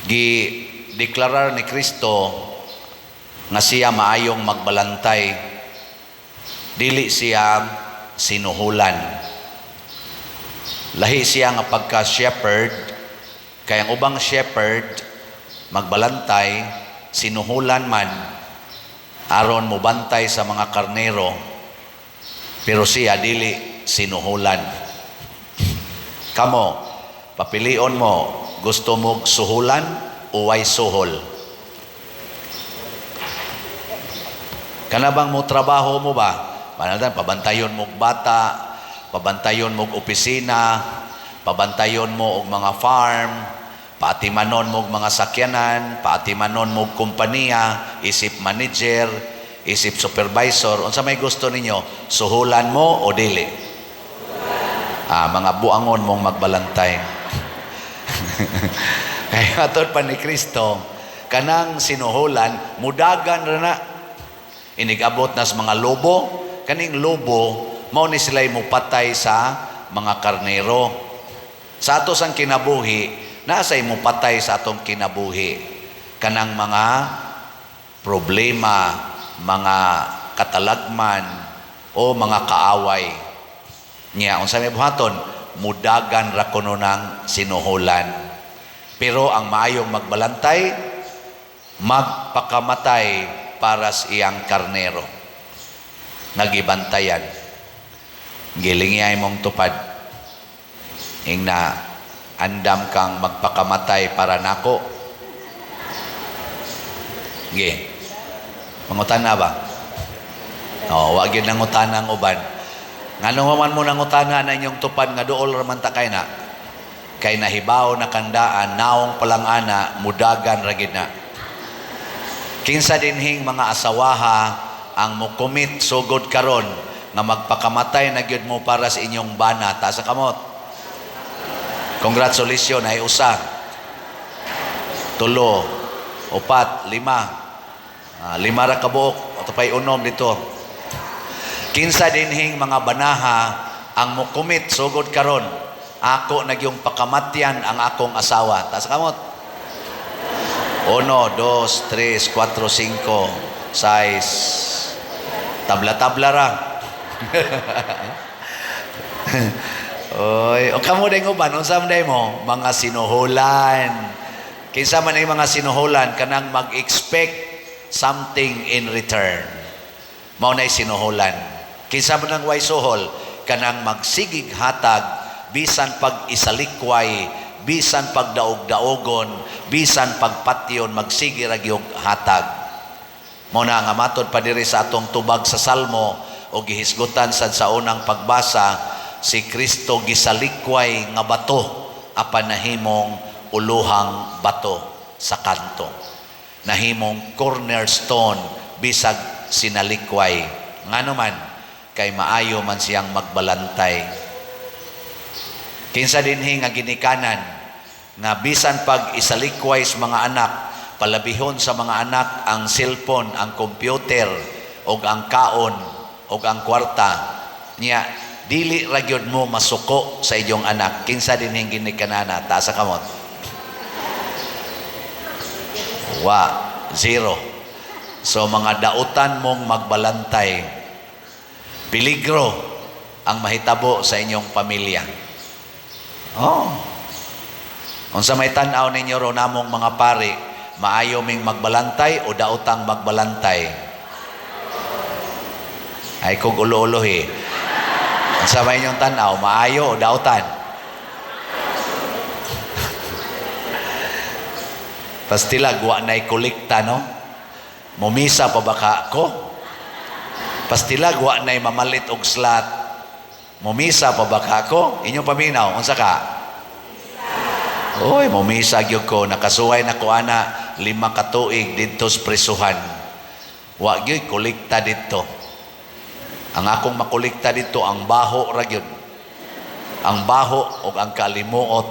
Gi deklarar ni Kristo nga siya maayong magbalantay, dili siya sinuhulan. Lahi siya nga pagka shepherd, kay ang ubang shepherd magbalantay, sinuhulan man aron mobantay sa mga karnero, pero siya dili sinuhulan. Kamo, papilion mo, gusto mo suhulan o way suhol? Kana bang mo trabaho mo ba? Panaltan, pabantayon mo og bata, pabantayon mo og opisina, pabantayon mo og mga farm, paatimanon mo og mga sakyanan, paatimanon mo og kompanya, isip manager, isip supervisor. Unsa may gusto ninyo? Suhulan mo o dili? Ah, mga buangon mong magbalantay. Kaya atod pa ni Kristo, kanang sinuhulan, mudagan ra na. Inigabot na sa mga lobo, kaning lobo, mao ni sila'y mupatay sa mga karnero. Sa ato sang kinabuhi, nasa mupatay sa atong kinabuhi. Kanang mga problema, mga katalagman, o mga kaaway. Nya, unsa may buhaton, mudagan ra kuno ng sinuhulan. Pero ang maayong magbalantay, magpakamatay para sa iyang karnero. Nagibantayan. Gilingiyay mong tupad. Ingna, andam kang magpakamatay para nako. Gi. Mangutana ba? Oh, wa gyud nangutana ang uban. Ngano man mo nangutana na inyong tupad nga duol ra man ta kay na? Kay nahibaw na kandaan, naong palang ana, mudagan ra gid na. Kinsa dinhing mga asawaha ang mo-commit sugod karon nga magpakamatay na gyud mo para sa inyong bana? Taas sa kamot. Congratulations, ay usa. Tulo, upat, lima. Ah, lima ra kabuok, ato pay unom dito. Kinsa dinhing mga banaha ang mo-commit sugod karon, ako na gyung pakamatyan ang akong asawa? Taas sa kamot. Uno, dos, tres, cuatro, cinco, seis. Tabla-tabla ra. Oy, o kamo day uban, unsa man day mo? Mga sinuhulan. Kinsa man ay mga sinuhulan? Kanang mag-expect something in return. Mao nay sinuhulan. Kinsa man ang way suhol? Kanang magsigig hatag bisan pag isalikway, bisan pag daog-daogon, bisan pagpatyon, magsige ra gyud hatag. Mao na nga matod pa diri sa atong tubag sa Salmo o gihisgutan sad sa unang pagbasa, si Kristo gisalikway nga bato apan nahimong uluhang bato sa kanto. Nahimong cornerstone bisag sinalikway. Ngano man? Kay maayo man siyang magbalantay. Kinsa dinhi nga ginikanan nga bisan pag isalikway sa mga anak, palabihon sa mga anak ang cellphone, ang computer, og ang kaon, og ang kwarta, niya dili ra gyud mo masuko sa inyong anak? Kinsa dinhi ginikanana? Taas sa kamot. Wa, zero. So mga dautan mong magbalantay, peligro ang mahitabo sa inyong pamilya. Oh. Unsa may tan-aw ninyo ro namong mga pari, maayo ming magbalantay o daotang magbalantay? Ay kog ulo-ulohi. Unsa may inyong tan-aw, maayo o daotan? Pastilag wa nay kolekta, no? Mumisa pa ba ka ko? Pastilag wa nay mamalit og slat. Mumisa pa ba ka ko? Inyong paminaw, unsa ka? Oy, mumisa gyud ko, nakasuway na ko ana 5 ka tuig didto sa presuhan. Wa gyud kolekta didto. Ang akong makolekta didto ang baho ra gyud. Ang baho ug ang kalimuot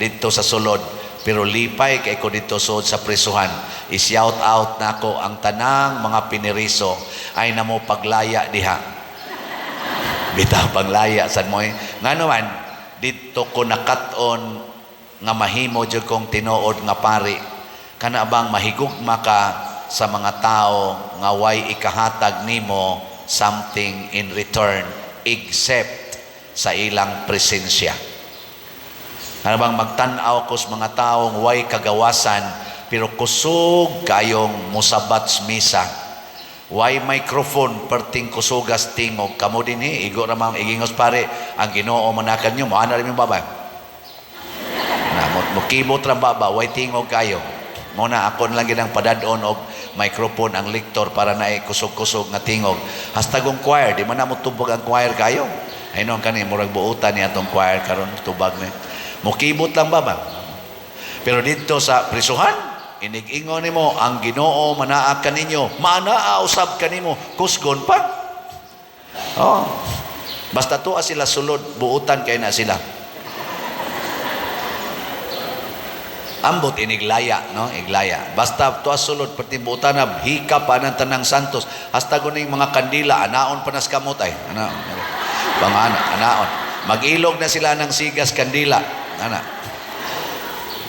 didto sa sulod. Pero lipay kay ko didto sud sa presuhan. I-shout out nako ang tanang mga piniriso ay namo paglaya diha. Bitaw panglaya sad mo eh. Ngano man didto ko nakat-on nga mahimo jud kong tinuod nga pari. Kana bang mahigugma ka sa mga tao nga way ikahatag nimo something in return except sa ilang presensya? Kana bang magtan-aw ko sa mga taong way kagawasan pero kusog kayong musabat sa misa? Way microphone, perting kusugas tingog. Kamo dinhi, igo ra mang igingos pare, "Ang Ginoo manakan nyo," mo ana rin yung baba. Na mo mokibot ra baba, way tingog kayo. Mo na ako na lang ginang padadon og microphone ang lector para naay kusog-kusog nga tingog. Hastagong choir, di man na mo tubag ang choir kayo. Ay noon kani murag buutan ni atong choir karon, tubag ni. Mokibot lang baba. Pero dito sa prisuhan, inig-ingon nimo, "Ang Ginoo manaa kaninyo," manaa usab kanimo, kusgon pa. Oh. Basta tuwa sila sulod, buutan kay na sila. Ambot iniglaya, no? Iglaya. Basta tuwa sulod perti buutan na hika pa ng tanang santos. Hasta guning mga kandila anaon pa nas kamot ay. Ana. Bangana, anaon. Mag-ilog na sila ng sigas kandila. Ana.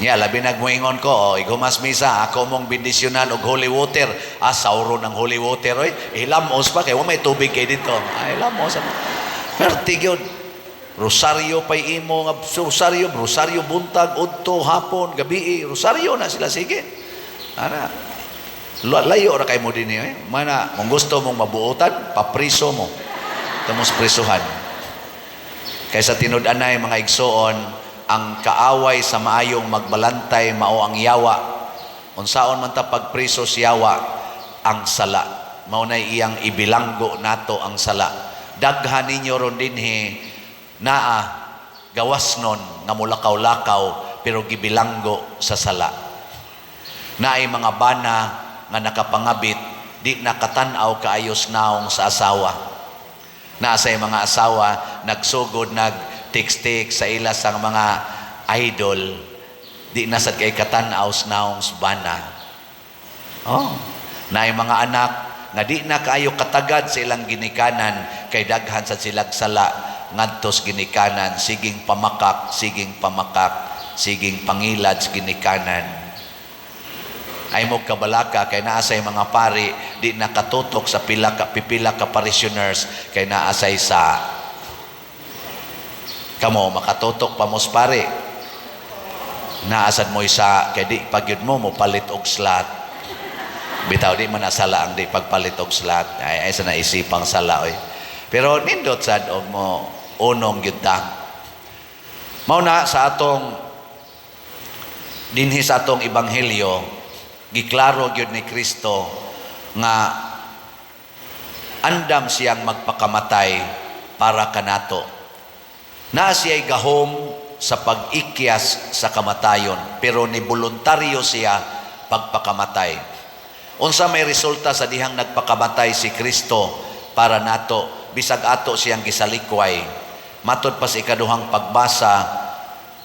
Nya labi nagmuingon ko, "Oh, igumas misa, ako mong bendisyonan og holy water." Ah, sauro ng holy water oy. Hilamos pa kay wa may tubig kay dito. Ay, hilamos. Perti gyud. Rosaryo pay imo nga rosaryo, rosaryo buntag, udto, hapon, gabi, rosaryo na sila sige. Ana. Layo ra kay mo dinhi eh. Mana kung gusto mong mabuotan, papriso mo. Tamos prisuhan. Kaysa tinud-anay, mga igsoon, ang kaaway sa maayong magbalantay mao ang yawa. Unsaon man ta pagpriso sa yawa? Ang sala. Mao nay iyang ibilanggo nato ang sala. Daghan ninyo ron dinhi naa gawas nun nga mulakaw-lakaw pero gibilanggo sa sala. Naay mga bana nga nakapangabit, di nakatan-aw kaayos naong sa asawa. Naa say mga asawa nagsugod nag text sa ila sang mga idol, di na sad kay katan-aw sa naong sa bana. Oh, naay mga anak nga di na kaayo katagad sa ilang ginikanan kay daghan sa silag sala ngadtos ginikanan, siging pamakak, siging pamakak, siging pangilad sa ginikanan. Ay mo kabalaka kay naa say mga pari di nakatutok sa pila ka pipila ka parishioners kay naa say sa kamo makatutok pa mos pare, naasad mo isa kay di pagyud mo palit og slot. Bitaw di man nasala ang di pagpalit og slot ay, ay sa naisipang sala oy, pero nindot sad og mo unong gyud ta. Mao na sa atong dinhi sa atong ebanghelyo, giklaro gyud ni Kristo nga andam siyang magpakamatay para kanato. Naa siya'y gahom sa pag-ikyas sa kamatayon, pero ni voluntaryo siya pagpakamatay. Unsa may resulta sa dihang nagpakamatay si Kristo para nato, bisag ato siyang gisalikway? Matod pa sa ikaduhang pagbasa,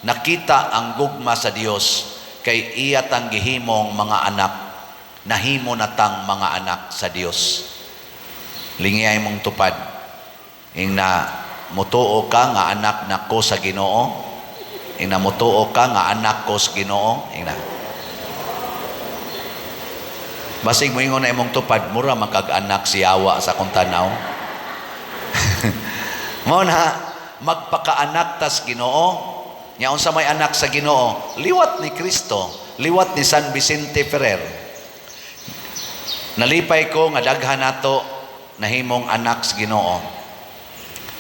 nakita ang gugma sa Dios kay iya tang gihimong mga anak, nahimo na tang mga anak sa Dios. Lingiyay mong tupad. Ing na mutuo ka nga anak nako sa Ginoo. Ing na mutuo ka nga anak ko sa Ginoo. Ing na. Basig moingon na imong tupad, "Mura makag-anak si Yawa sa akong tanaw." Mao na magpakaanak tas Ginoo. Nya unsa may anak sa Ginoo? Liwat ni Kristo, liwat ni San Vicente Ferrer. Nalipay ko nga daghan nato nahimong anak sa Ginoo.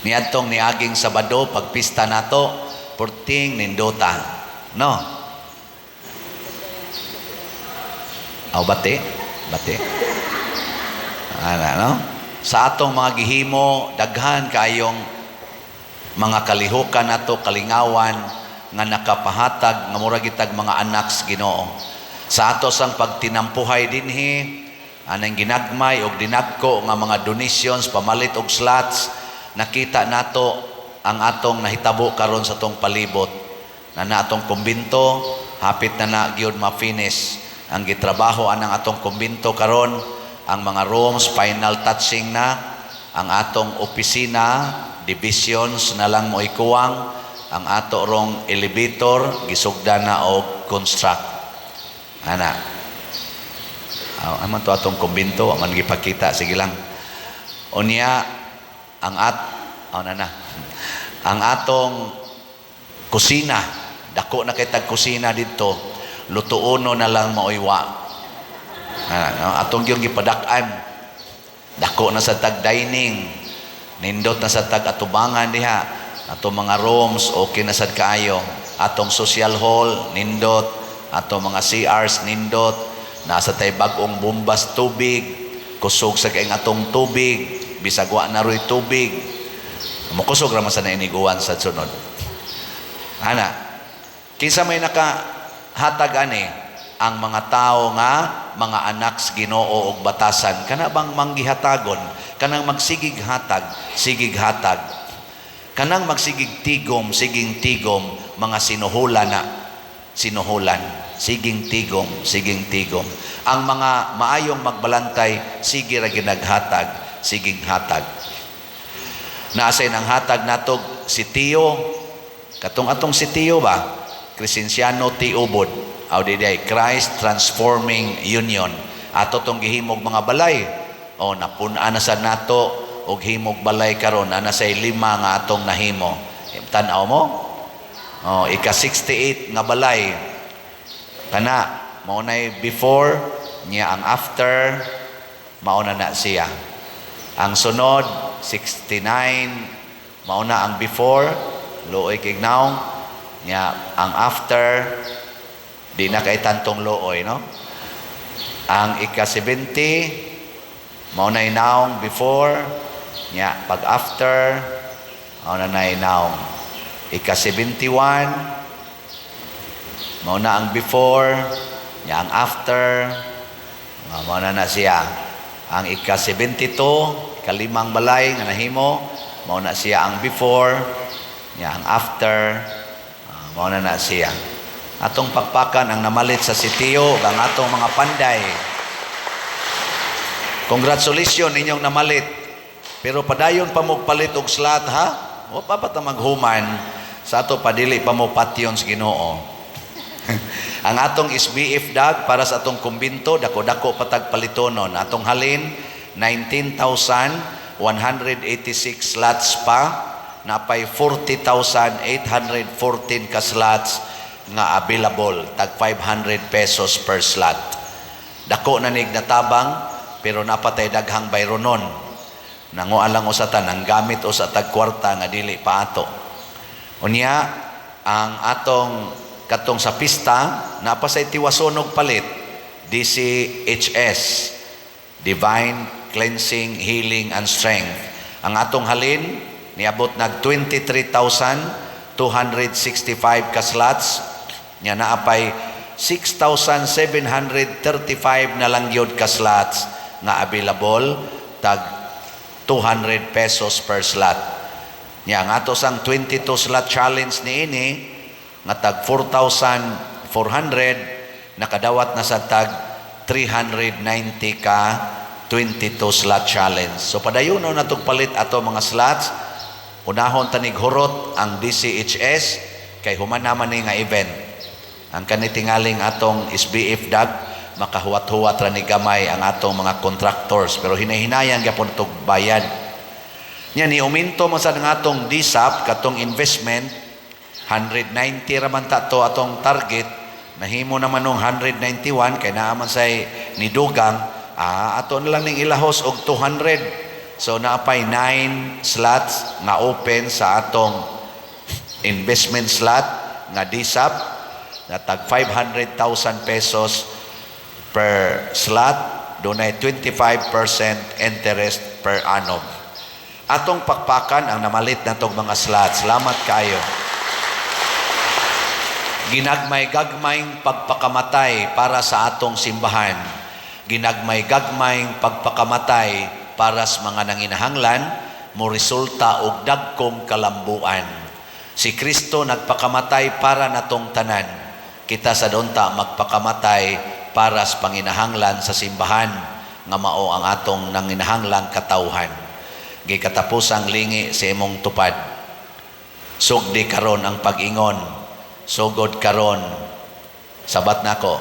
Niadtong niaging Sabado, pagpista nato, perting nindota. No? Aw bati? Bati. Ana, no? Sa atong mga gihimo, daghan kayong mga kalihukan nato, kalingawan nga nakapahatag nga mura gitag mga anak sa Ginoo. Sa ato sang pagtinampuhay dinhi, anang ginagmay og dinagko nga mga donations pamalit og slots, nakita nato ang atong nahitabo karon sa atong palibot. Na atong kumbinto, hapit na na gyud ma-finish ang gitrabaho anang atong kumbinto karon, ang mga rooms final touching na, ang atong opisina divisions na lang mo ikuwang, ang ato rong elevator gisugda na og construct. Ana. Aman to atong kumbinto, aman gipakita, sige lang. Unya ang at oh, na na. Ang atong kusina, dako na kay tag kusina didto, lutuono na lang mauywa. Ah, atong yung gipadak-an. Dako na sa tag dining. Nindot na sa tag atubangan diha. Atong mga rooms okay na sad kaayo. Atong social hall nindot, atong mga CRs nindot. Nasa tay bag-ong bombas tubig, kusog sa kay atong tubig, bisag wa na roy tubig. Mokusog ra man sa nainiguan sa sunod. Ana, kinsa may nakahatag ani? Ang mga tao nga mga anak sa Ginoo og batasan, kana bang manggihatagon, kanang magsigig hatag, sigig hatag, kanang magsigig tigom, siging tigom, mga sinuhulan na sinuhulan, siging tigom, siging tigom. Ang mga maayong magbalantay, sige ra ginaghatag, siging hatag. Naasay ang hatag natog si Tio, katong atong si Tio ba? Crescenciano T. Ubod. Aw diday, Christ Transforming Union. Ato tong gihimog mga balay. O napun-an na sa nato og himog balay karon, ana say lima nga atong nahimo. Tan-aw mo? O ika 68 nga balay. Kana mao nay before niya, ang after mao na na siya. Ang sunod 69, mao na ang before, luoy kig naong niya, ang after di na kay tantong luoy, no? Ang ika 70, mao na naong before niya, pag after mao na nay naong. Ika 71, mao na ang before niya, ang after mao na na siya. Ang ika 72, ikalimang balay nga nahimo, mao na siya ang before niya, ang after mao na na siya. Atong pakpakan ang namalit sa sitio ug ang atong mga panday. Congratulations inyong namalit. Pero padayon pa mo palit og slot, ha. O pa pa ta maghuman sa ato, padili pa mo patyon sa Ginoo. Ang atong SBF dag para sa atong kumbinto, dako-dako patag palitonon. Atong halin 19,186 slots pa, napay 40,814 ka slots nga available, tag 500 pesos per slot. Dako na nig natabang, pero napatay daghang bayronon. Nanguha lang usa ta nang gamit usa tag kwarta nga dili pa ato. Unya ang atong katong sa pista, napasay tiwasonog palit, DCHS, Divine Cleansing, Healing and Strength. Ang atong halin niabot nag 23,265 ka slots nya, naapay 6,735 na lang gyud ka slots nga available, tag 200 pesos per slot. Nya ang ato sang 22 slot challenge niini nga tag 4,400, nakadawat na sa tag 390 ka 22 slot challenge. So padayon na natog palit ato mga slots. Unahon tanig hurot ang DCHS kay human naman ni nga event. Ang kanitingaling atong SBF dag, makahuwat-huwat ra ni gamay ang atong mga contractors, pero hinahinayan gyapon tog bayad. Nya ni uminto man sa nga atong DSAP, katong investment, 190 ra man ta to atong target, nahimo naman nung 191 kay naa man say nidugang, ato na lang ning ilahos og 200. So naapay 9 slots nga open sa atong investment slot nga DSAP na tag 500,000 pesos per slot, dunay 25% interest per annum. Atong pakpakan ang namalit natong mga slots. Salamat kayo. Ginagmay-gagmayng pagpakamatay para sa atong simbahan. Ginagmay-gagmayng pagpakamatay para sa mga nanginahanglan, mo resulta og dagkong kalambuan. Si Kristo nagpakamatay para natong tanan. Kita sa unta magpakamatay para sa panginahanglan sa simbahan nga mao ang atong nanginahanglang katawhan. Gikatapusang lingi sa imong tupad. Sugdi karon ang pag-ingon. Sugod karon. Sabat nako.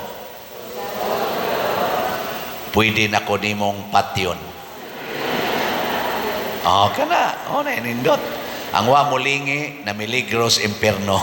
Pwede na ko nimong patyon. Oh, kana. Oh, na nindot. Ang wa molingi na miligro sa impierno.